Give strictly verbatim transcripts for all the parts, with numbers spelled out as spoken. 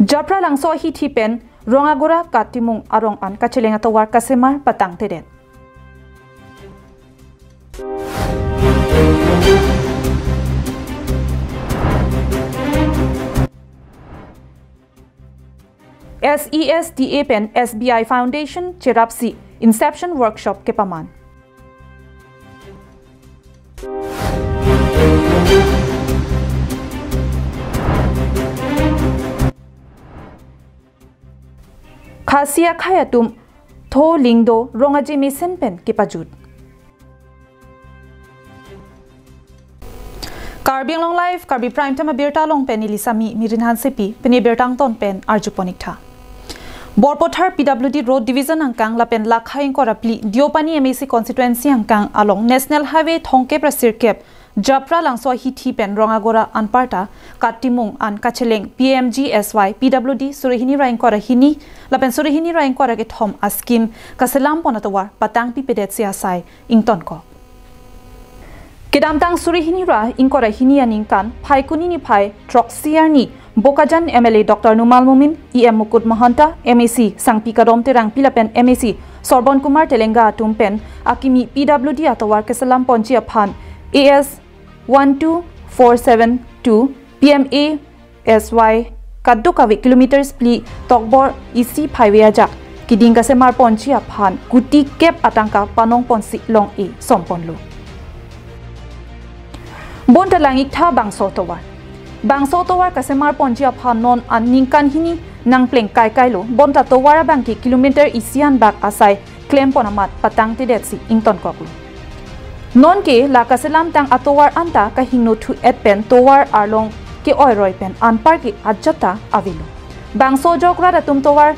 Japralangso ahithi pen Rongagora Katimung arong an kacheleng atovar kasemar patangtedet. S E S D A pen S B I Foundation cherapsi Inception Workshop kepaman. Khasi akhei atum tho lingdo rong aje mesen pen kepajut. Karbi Anglong Live, Karbi Prime Time abirta along pen neli Sami Mirin Hansepi, pini birta angton pen arjuponik tha. Borpathar P W D Road Division angkang lapen lakha ingkoi ra phli Deopani M A C constituency angkang along National Highway thomkep ra sirkep Japralangso ahithi pen Rongagora anparta Katimung an kacheleng P M G S Y P W D suri hini ra ingkoi ra hini lapen suri hini ra ingkoi ra kethom a-scheme kaselam pon atovar patangpipedetsi asai ingtonkok. Kedamtang suri hini ra ingkoi ra hini aningkan Phaikuni niphai throksi arni Bokajan M L A Doctor Numal Momin, E M Mukut Mahanta, M A C Sangpi Kadom Terangpi lapen M A C Sorbon Kumar Telenga atum pen akimi P W D atovar keselam ponji aphan A S one two four seven two P M A S Y kadokave kilometers phli tokbor isi phaive ajak keding kasemar ponji aphan kuti kep atangka panong ponsi long-e som ponlo. Bonta lang-iktha bangso tovar. Bangso tovar kasemar ponji aphan non an ningkan hini nangpleng kaikailo, bonta tovar abangke kilometer isi an bak asai klem pon amat patangtedetsi ingtonkoklo. Nonke la kaselamtang atovar anta kahingno thu-et pen tovar arlong ke-oiroi pen anparke ajat ta avelo. Bangso ajok rat atum tovar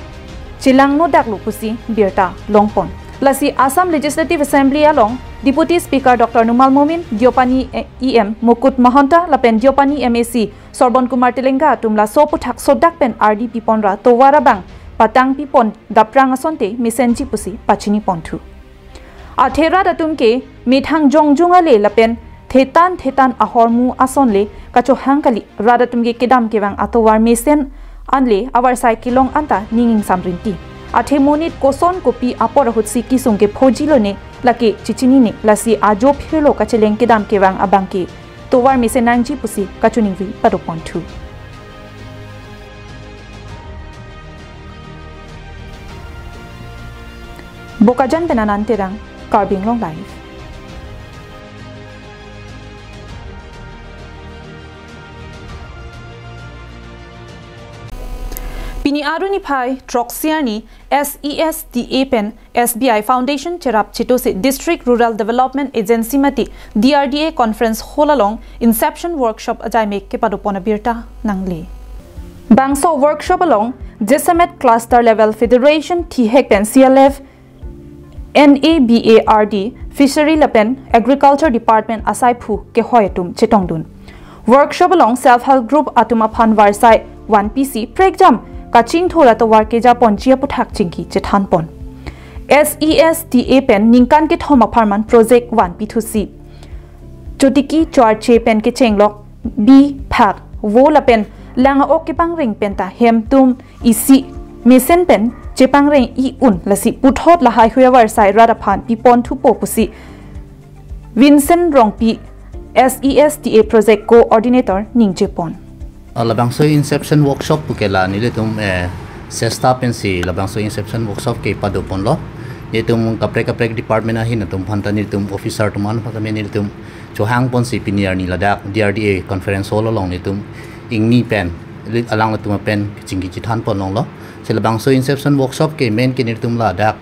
chelangnodaklo pusi birta longpon. Lasi Assam Legislative Assembly along Deputy Speaker Doctor Numal Momin, Deopani E M Mukut Mahanta lapen Deopani M A C Sorbon Kumar Telenga atum laso aputhak sodak pen ardi pipon ra tovar abang patangpipon daprang asonte mesenji pusi pachini ponthu. Athe rat atum ke methang jongjung ale lapen thetan thetan ahormu ason le kachohang kali, rat atum ke kedam kevang atovar mesen anle avarsai kelong anta ning ingsam rinti. Athe monit koson kopi apor ahutsi kesung kephoji lone lake chechinine, lasi ajo phirlo kacheleng kedam kevang abangke tovar mesen nangji pusi kachiningri padoponthu. Bokajan pen Anand Terang, Karbi Anglong Live. Pini Aru niphai throksi arni S E S D A pen S B I Foundation cherap chetosi District Rural Development Agency mate D R D A Conference Hall along Inception Workshop ajaimek kepadopon abirta nangle. Bangso workshop along Jaisalmer Cluster Level Federation thihek pen C L F, N A B A R D, Fishery lapen Agriculture Department asaiphu kehoi atum chetongdun. Workshop along self help group atum aphan varsai vanpisi prekjam kachingthur atovar kejaponji aputhak chingki chethanpon. S E S D A pen ningkan kethom apharman project vanpithusi chotiki choarche pen kechenglok bi phak vo lapen lang-ok kepangreng penta hemtum isi mesen pen chepangreng-i un, lasi puthot lahai hui avarsai rat aphan piponthupo pusi Vincent Rongpi, S E S D A Project Coordinator ningjepon. Ah, labangso Inception Workshop pu ke la nelitum, eh, sesta pensi labangso Inception Workshop kepadoponlo. Nelitum kaprek kaprek department ahin atum aphanta, nelitum officer atum aphan aphanta nelitum chohangponsi pini arni ladak D R D A Conference Hall along nelitum ingni pen, neli alangtum pen chingki chethanpon longlo. Si labangso Inception Workshop ke main ke nelitum ladak,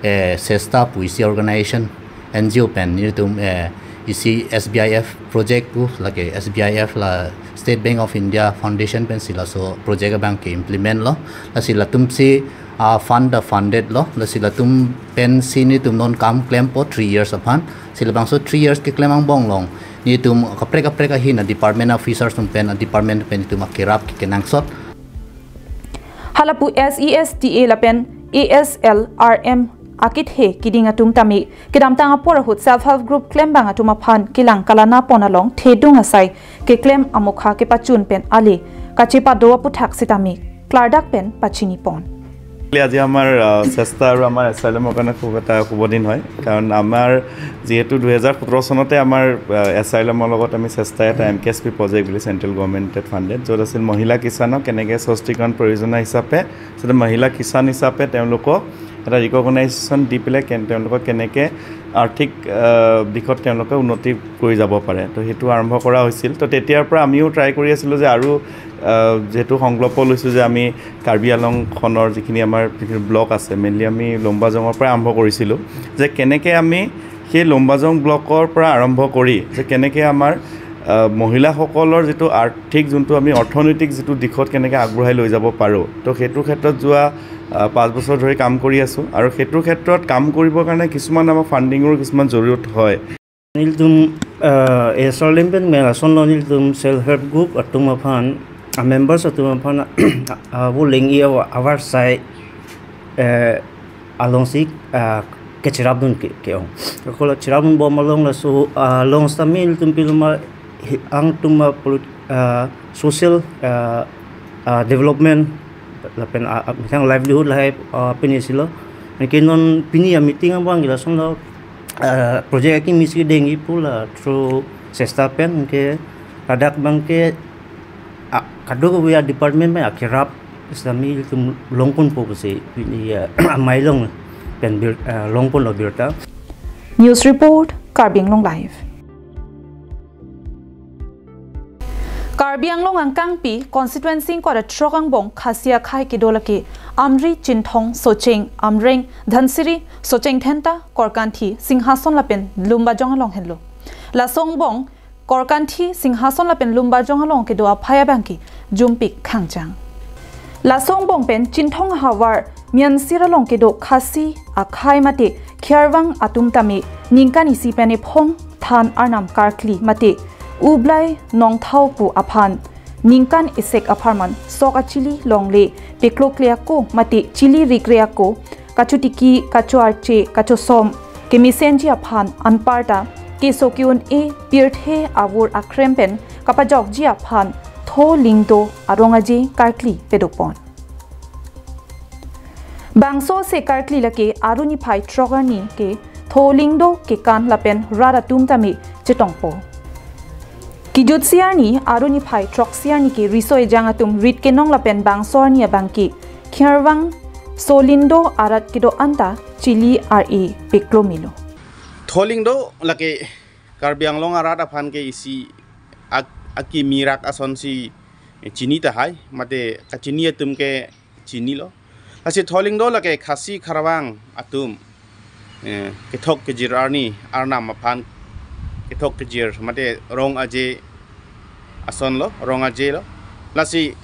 eh, sesta pu isi organization N G O pen nelitum, eh, isi S B I F project pu, lake S B I F la State Bank of India Foundation pensi laso project abangke implement lo. Lasi latumsi, ah, fund ta funded lo. Lasi latum pensi nelitum non kam klempo three years aphan. Si labangso three years keklem angbong along nelitum kaprek kaprek ahin a-department officers atum pen, a-department pen nelitum akerap kenangsot. Halapu S E S D A lapen A S L R M akethe kiding atum tame kedamtang apor ahut self help group klembang atum aphan kelang kalana pon along thedung asai keklem amokha kepachun pen ale kachepado aphuthak sitame klardak pen pachini pon. আজি আমাৰ আহ, চেষ্টা আৰু আমাৰ এছাইলামৰ কাৰণে খুব এটা শুভ দিন হয়, কাৰণ আমাৰ যিহেতু দুহেজাৰ সোতৰ চনতে আমাৰ আহ, এছাইলামৰ লগত আমি চেষ্টা এটা M K S P project বুলি চেণ্ট্ৰেল গভৰ্ণমেণ্টে ফাণ্ডেড, য'ত আছিল মহিলা কিষাণক কেনেকৈ সশক্তিকৰণ পৰিযোজনা হিচাপে, যাতে মহিলা কিষাণ হিচাপে তেওঁলোকক এটা ৰিকগনাইজেশ্যন দি পেলাই কেন তেওঁলোকক কেনেকৈ আৰ্থিক আহ, দিশত তেওঁলোকে উন্নতি কৰি যাব পাৰে। তো সেইটো আৰম্ভ কৰা হৈছিল। তো তেতিয়াৰ পৰা আমিও ট্ৰাই কৰি আছিলোঁ যে আৰু আহ, যিহেতু সংকল্প লৈছোঁ যে আমি কাৰ্বি আংলংখনৰ যিখিনি আমাৰ বিভিন্ন ব্লক আছে, মেইনলি আমি লম্বাজঙৰ পৰা আৰম্ভ কৰিছিলোঁ, যে কেনেকৈ আমি সেই লম্বাজং ব্লকৰ পৰা আৰম্ভ কৰি যে কেনেকৈ আমাৰ আহ, মহিলাসকলৰ যিটো আৰ্থিক, যোনটো আমি অৰ্থনৈতিক যিটো দিশত কেনেকৈ আগবঢ়াই লৈ যাব পাৰোঁ। তো সেইটো ক্ষেত্ৰত যোৱা আহ, পাঁচ বছৰ ধৰি কাম কৰি আছোঁ আৰু সেইটোৰ ক্ষেত্ৰত কাম কৰিবৰ কাৰণে কিছুমান আমাৰ ফাণ্ডিঙৰো কিছুমান জৰুৰত হয়। Nelitum uh, A S R lim pen mela sonlo nelitum self help group atum aphan, a members atum aphan uh, wuling i avar sai uh, alongsi uh, kecherapdun ke ke ong. Kalau cherapdun bom along laso uh, along sitame nelitum piluma hi- angtum uh, polit- uh, social uh, uh, development lapen uh, uh, methang livelihood lahai uh, pini silo. Anke non pini a meeting abang gila sonlo uh, project akimi si dengji pu la through sesta pen ke ladak abang ke uh, kadokave a department pen akerap sitame nelitum longponpo pusi pini uh, amei along pen bir, uh, longponlo birta. News report, Karbi Anglong Live. Karbi Anglong angkangpi constituency ingkoi ra throk angbong Khasi akhai kedo lake Amri, Chinthong, Socheng, Amreng, Dhansiri, Socheng Dhenta, Korkanthi, Singhason lapen Lumbajong along henlo. Laso angbong Korkanthi, Singhason lapen Lumbajong along kedo aphai abangke jumpik khangjang. Laso angbong pen Chinthong ahavar Miansir along kedo Khasi akhai mate Khiarvang atum tame ningkan isi pen ephong than arnam karkli mate ublai nongthau pu aphan ningkan isek apharman sok achili longle peklokle ako mate chili rikre ako kachotiki kachoarche kachosom kemesenji aphan anparta keso ke-un-e pirthe avur akrem pen kapajokji aphan Tho Lingdo arong aje karkli pedopon. Bangso se karkli lake aruni phai throk arni ke Tho Lingdo kekan lapen rat atum tame chetongpo. Kijutsi arni aruni phai throksi arni ke riso ejang atum rit kenong lapen bangso arni abangke Khiarvang Solindo arat kedo anta chili ar-e peklomelo. Tho Lingdo lake Karbi Anglong arat aphan ke isi ak akimi rak asonsi chini tahai mate kachini atum ke chinilo. Lasi Tho Lingdo lake Khasi Khiarvang atum eh, kethok kejir arni arnam aphan kethok kejir mate rong aje asonlo, rong aje lo. Lasi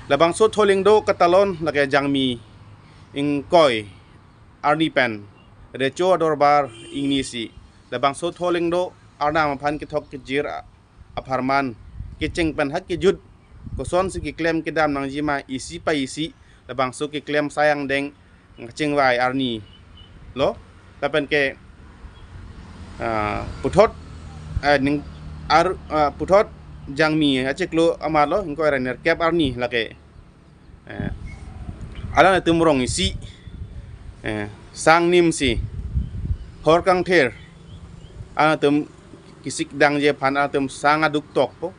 labangso Tho Lingdo katalon lake jangmi ingkoi arni pen recho adorbar ingnisi labangso Tho Lingdo arnam aphan kethok kejir a- apharman kecheng pen hak kejut kosonsi keklem kedam nangjima isi pa isi labangso keklem sayang deng kachingvai arni lo lapen ke ah, puthot ah, ning ar ah, puthot jangmi achiklo amarlo ingkoi ra nerkep arni lake eh, alanglitum rong isi eh, sang nimsi hor kangthir alanglitum kisik dangji aphan alanglitum sang aduk tokpo.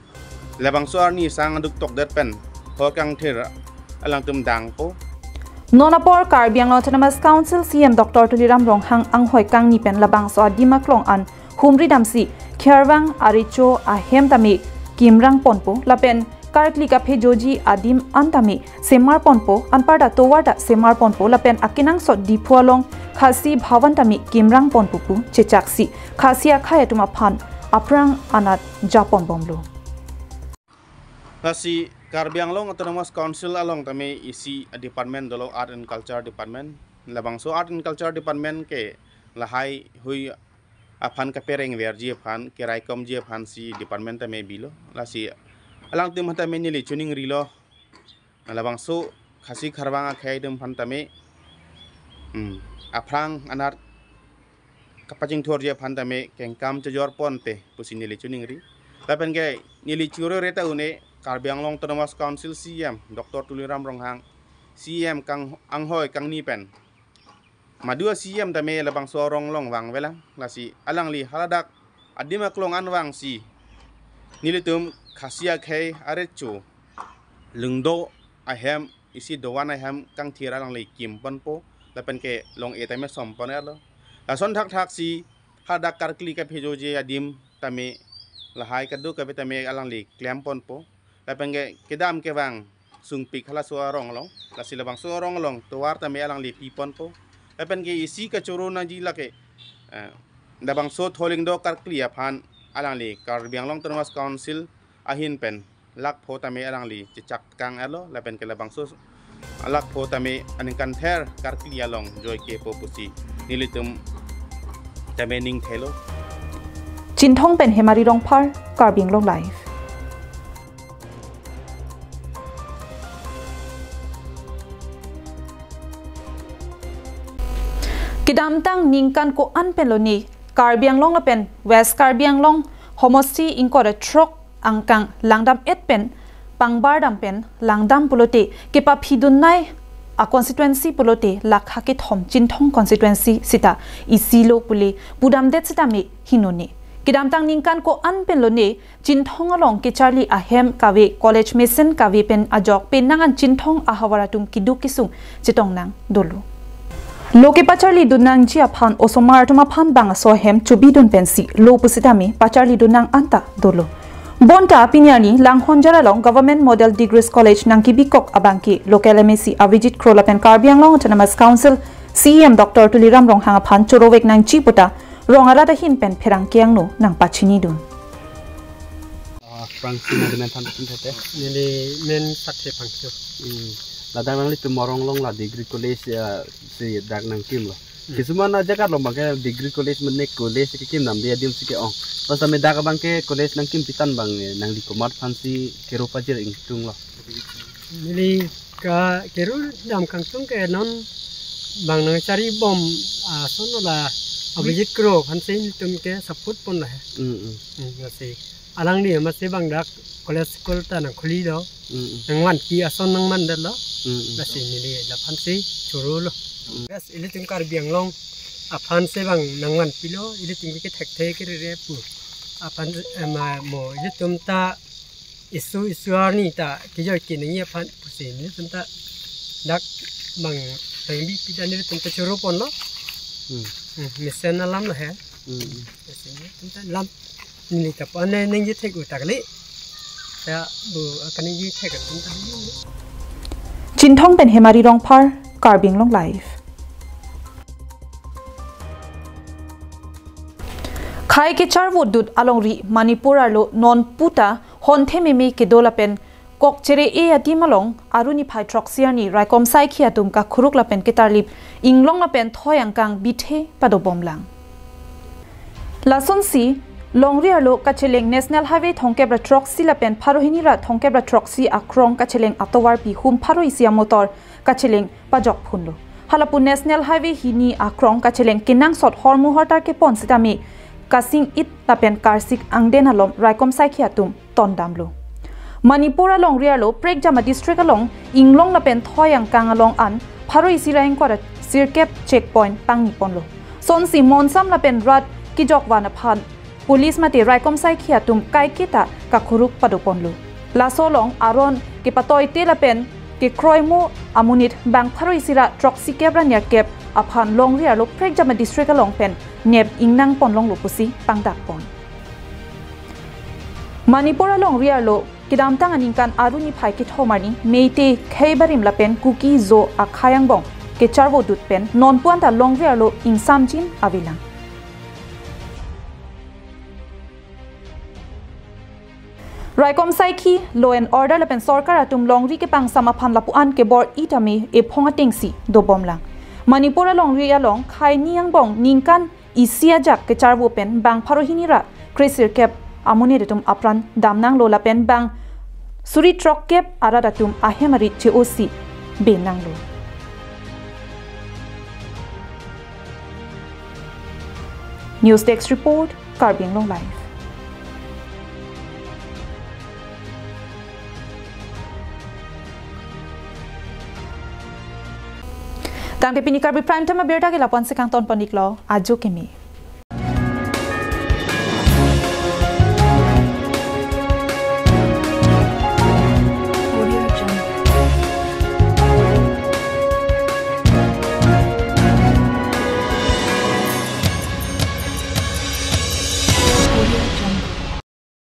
Labangso arni sang aduk tokdet pen hor kangthir alanglitum dangpo. Non apor Karbi Anglong Autonomous Council C E M Doctor Tuliram Ronghang anghoi kangni pen labangso adim aklong an humri damsi Khiarvang arecho ahem tame kimrang ponpo lapen karkli kaphejoji adim an tame semar ponpo, anparta tovar ta semar ponpo lapen akenangsot Diphu along Khasi Bhavan tame kimrang ponpo pu chechaksi Khasi akhai atum aphan aphrang anat japon bomlo. Lasi Karbi Anglong Autonomous Council along tame isi department dolo, Art and Culture Department. Labangso Art and Culture Department ke lahai hui aphan kapereng verji aphan keraikomji aphan si department tame bilo. Lasi alangtum aphan tame neli chuning rilo. Labangso Khasi Khiarvang akhai atum aphan tame Hmm. Aphrang anat kapachingthurji aphan tame kengkam chejor ponte pusi neli choningri. Lapen ke neli choro reta une Karbi Anglong Autonomous Council C E M Doctor Tuliram Ronghang, C E M kang anghoi kangni pen, madu a C E M tame labangso arong along vangvelang, lasi alangli haladak adim aklong an vangsi nelitum Khasi akhei arecho lungdo ahem, isi dovan ahem kangthir alangli kim ponpo, lapen ke long-e tame som pon-etlo. Lason thakthaksi hadak karkli kaphejoji adim tame lahai kadokave tame alangli klem ponpo. Lapen ke kedam kevang sungpik halaso arong along, lasi labangso arong along tovar tame alangli pi ponpo. Lapen ke isi kachoro nangji lake, eh, labangso tholingdo karkli aphan alangli Karbi Anglong Autonomous Council ahin pen lakh pho tame alangli chechak kang-etlo, lapen ke labangso lakh pho tame aningkan ther karkli along joike po pusi nelitum tame ning thelo. Chinthong pen Hemari Rongphar, Karbi Anglong Live. Kedamtang ningkan ko-an pen lone Karbi Anglong lapen West Karbi Anglong homosti ingkoi ra throk angkang langdam-et pen pangbar dam pen langdam pulote kepaphidun nai a constituency pulote lakha kethom Chinthong constituency sita isilo pule pudamdet sitame hinone. Kedamtang ningkan ko-an pen lone Chinthong along kecharli ahem kave, college mesen kave pen ajok penang an Chinthong ahavar atum keduk kesung chetong nang dolo. Lo kepacharli dun nangji aphan osomar atum aphan bang aso ahem chobidun pensi lo pusitame pacharli dun nang anta dolo. Bonta pini arni Langhonjar along Government Model Degrees College nangkebikok abangke local M A C Avijit Kro lapen Karbi Anglong Autonomous Council C E M Doctor Tuliram Ronghang aphan chorovek nangji puta rong arat ahin pen pherangke angno nangpachinidun. Ah, Francis nangli men than pachini thate. Neli men Sathe Phangcho. Hmm. Ladak nanglitum arong along la degree college, ah, si dak nangkimlo. Hmm. Kisuman ajaga along abangke degree college mane college kekim namde adim si ke-ong. Pas ame dak abangke college nangkimpi tang abang, eh, nangli komat aphansi kero pajir ingtunglo. Neli ka kero dam kangtung ke non bang nangcharli bom, ah, ason la Avijit Kro aphansi nelitum ke support ponlo he. Hmm, hmm. Hmm, lasi alangli amatsi bang dak college school ta nangkhuli do. Hmm, hmm. Nangvanpi ason nangmandetlo. Hmm, hmm. Lasi neli laphansi chorolo. Hmm. Yes, ilitum Karbi Anglong aphansi bang nangvanpilo, ilitum ke thekthe kerere pu. Aphan, eh, ma, mo ilitum ta isu isu arni ta kejoi kenangji aphan pusi nelitum ta dak bang pengbi pida nelitum ta choro ponlo. Hmm. Hmm, mesen alam lo he. Hmm. Mesen nelitum ta lam neli ta pon ne ningje thek utak le. Ta bu akan ningje thek atum ta. Chinthong pen Hemari Rongphar, Karbi Anglong Live. Khei kecharvo dut alongri Manipur arlo non puta honthe meme kedo lapen kok chere-e adim along aruni phai throksi arni raikom saikhi atum kakhuruk lapen ketarlip inglong lapen thoi angkang bithe padobomlang. Lasonsi longri arlo kacheleng National Highway thomkep ra throksi lapen pharo hini ra thomkep ra throksi akrong kacheleng atovarpi hum pharo isi amotor kacheleng pajok phunlo. Halapu National Highway hini akrong kacheleng kenangsot hormu hortar kepon sitame kasing-it lapen karsik angden alom raikom saikhi atum tondamlo. Manipur alongri arlo Prekjama district along inglong lapen thoi angkang along an pharo isi ra ingkoi ra sirkep checkpoint pangni ponlo. Sonsi monsam lapen rat kejok van aphan police mate raikom saikhi atum kaiketa kakhuruk padoponlo. Laso along aron kepatoite lapen kekroimo amonit bang pharo isi ra throksikep ra niakep aphan longri arlo Prekjama district along pen nep ingnang ponlonglo pusi pangdak pon. Manipur alongri arlo kedamtang aningkan aruni phai kethom arni Meitei khei barim lapen Kuki Zo akhei angbong kecharvo dut pen nonpu anta longri arlo ingsamjin avelang. Raikom saikhi, law and order lapen sorkar atum longri kepangsam aphan lapu-an kebor-i tame ephong atengsi dobomlang. Manipur alongri along khei ni angbong ningkan isi ajak kecharvo pen bang pharo hini ra kresirkep amonit atum apran damnanglo lapen bang suri throkkep arat atum ahem arit che-osi benanglo. News Desk Report, Karbi Anglong Live. Tangte pini Karbi Prime Time abirta ke lapu-an si kangton pon-iklo, ajo kimi.